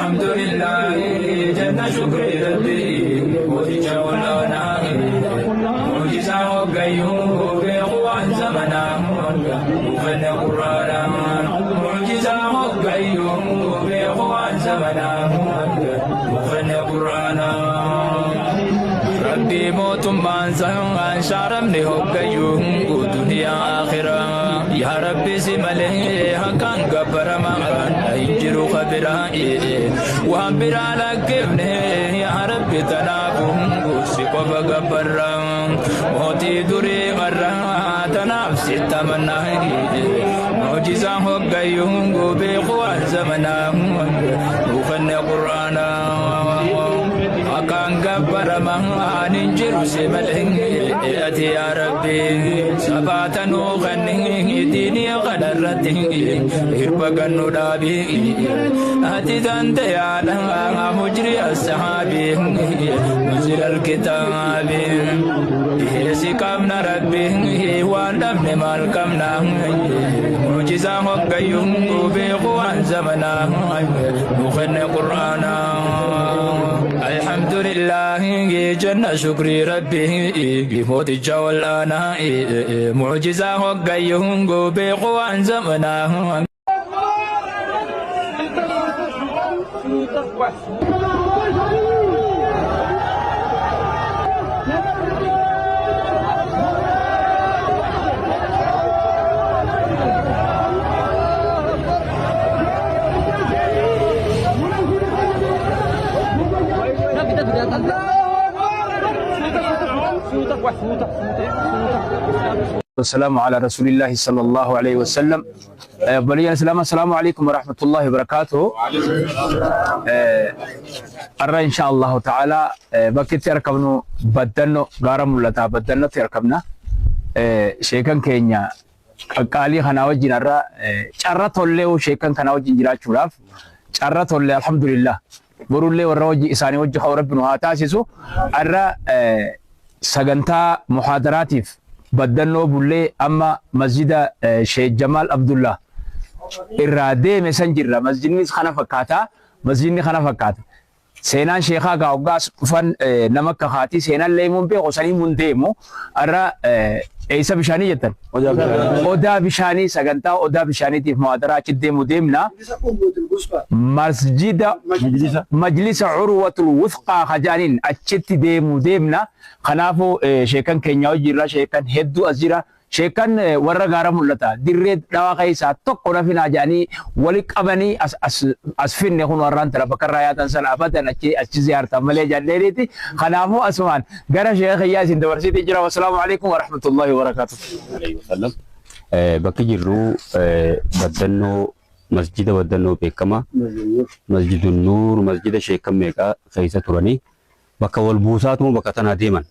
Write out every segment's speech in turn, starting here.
Alhamdulillah janna shukri rabbi mooticha olaanaa mucjizaa hoggayyuu beeku waan zamanaa uffanne qur'aanaa mucjizaa hoggayyuu beeku waan zamanaa uffanne qur'aanaa. Rabbii mootummaan saan shaaramne hoggayyuu duniyaa akhiraa yaa Rabbi si malee akkaan gabbaramaan hin jiru kabiraa waan biraa lakkifne yaa Rabbi tanaafu si qofa gabbarra mootii durii qarraa tanaaf sitti amannaa mucjizaan hoggayyuu beeku waan zamanaa buufanne qur'aanaa akkaan gabbaramaan hin jiru si malee ati yaa Rabbi sabaatanuu kanni diinii kanarratti hirba gannu dhaabi ati dandayaadha mujri asxaabi munzil alkitaabi si qabna Rabbi waan dhabne maal qabna mucjizaa hoggayyuu beeku waan zamanaa nu kenne qur'aanaa. Alhamdulillah janna shukri rabbi mooticha ol'aanaa mucjizaa hoggayyuu beeku waan zamanaa. والسلام على رسول الله صلى الله عليه وسلم. بلي السلام، السلام عليكم ورحمة الله وبركاته. أرى إن شاء الله تعالى بكت أركبنو بدنو غارم لتا بدنو تركبنا sheekan keenya qaqqaalii kanaa wajjin har'a carra tollee sheekan kanaa wajjin jiraachuudhaaf carra tollee, alhamdulillah. Borullee warra wajji isaanii wajji haa Rabbi nu haa taasisu. Har'a sagantaa muhaadaraatiif baddannoo bullee amma masjida Sheekh Jamaal Abdullah irraa deeme san jirra. Masjidnis kana fakkaata, masjidni kana fakkaata. Seenaan sheekaa gaa hoggaas dhufan nama akka haatii seenaan leemuun beeku sanii mun deemu. Har'a eessa bishaanii jettan? Odaa bishaanii, sagantaa odaa bishaaniitiif muhaadaraa achi deemu deemna. Masjida majlisa Urwatul Wuthqaa kajaaniin achitti deemu deemna. Kanaafuu sheekan keenya hojii sheekan hedduu as jira. Sheekan warra gaara mul'ata dirree dhawaa keessaa tokko nafinaa jedhanii wali qabanii as as as finne. Kun warraan tana bakka irraa yaatan sana abadan achi achi ziyaartan malee jedheeniiti. Kanaafuu asumaan gara sheeka kiyyaa isin dabarsiitii jira. Wassalaamu alaikum warahmatullahi wabarakaatuh. Alayhi wasallam. Bakki jirru baddannoo, masjida baddannoo beekamaa, Masjidun Nuur, masjida sheekan meeqaa keessa turanii bakka wal buusaatuma bakka tanaa deeman.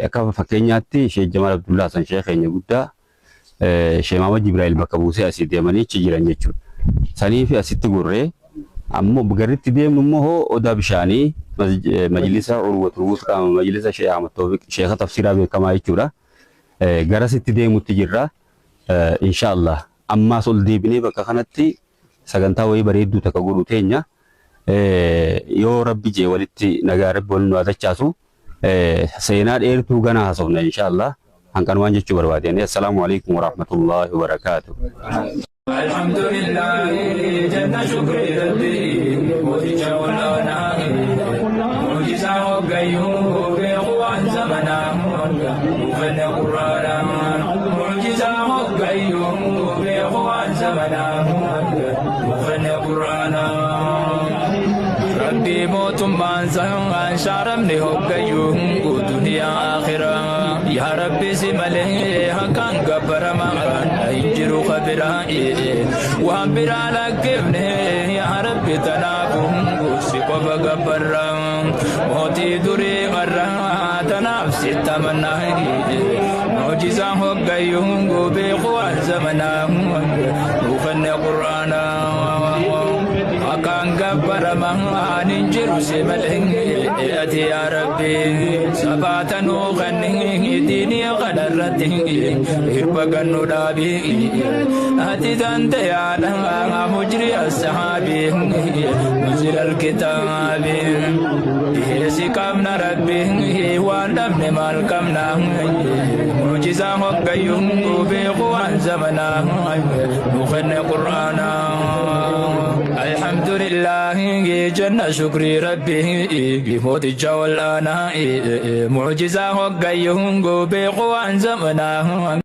Akka fakkeenyaatti Sheekh Jamaal Abdullaa Hasan, sheekh keenya guddaa, Sheekh Mahamad Jibraa'il bakka buusee asii deemanii achi jiran jechuudha. Sanii fi asitti gurree ammoo garritti deemnu immoo hoo odaa bishaanii, majlisa Urwatul Wusqaa, majlisa Sheekh Ahmad Toofiq, sheekha tafsiiraa beekamaa jechuudha. Garasitti deemutti jirra. Inshaallah ammaas ol deebinee bakka kanatti sagantaa wayii bareedduu takka godhu teenya. Yoo Rabbi jee walitti nagaa Rabbi waliin nu haa dachaasu. Seenaa dheertuu ganaa haasofna inshaallah. Hanqanumaan jechuu barbaadeen. Assalaamu alaikum warahmatullahi wabarakaatuh. Alhamdulillah janna shukri rabbi mooticha olaanaa mucjizaa hoggayyuu beeku waan zamanaa uffanne qur'aanaa mucjizaa hoggayyuu beeku waan zamanaa uffanne qur'aanaa. Rabbii mootummaan saan shaaramne hoggayyuu duniyaa akhiraa yaa Rabbi si malee akkaan gabbaramaan hin jiru kabiraa waan biraa lakkifne yaa Rabbi tanaafu si qofa gabbarra mootii durii qarraa tanaaf sitti amannaa mucjizaa hoggayyuu beeku waan zamanaa buufanne qur'aanaa akkaan gabbara. Gabbaramaan hin jiru si malee ati yaa Rabbi. Sabaata nuu kenni diinii kanarratti hirba gannu dhaabi. Ati dandayaadha mujri asxaabi munzil alkitaabi. Si qabna Rabbi, waan dhabne maal qabna? Mucjizaa hoggayyuu beeku waan zamanaa nu kenne Qur'aanaa. Alhamdulillah jenna, shukrii Rabbi mooticha wal'aanaa. Mucjizaa hoggayyuu beeku waan zamanaa.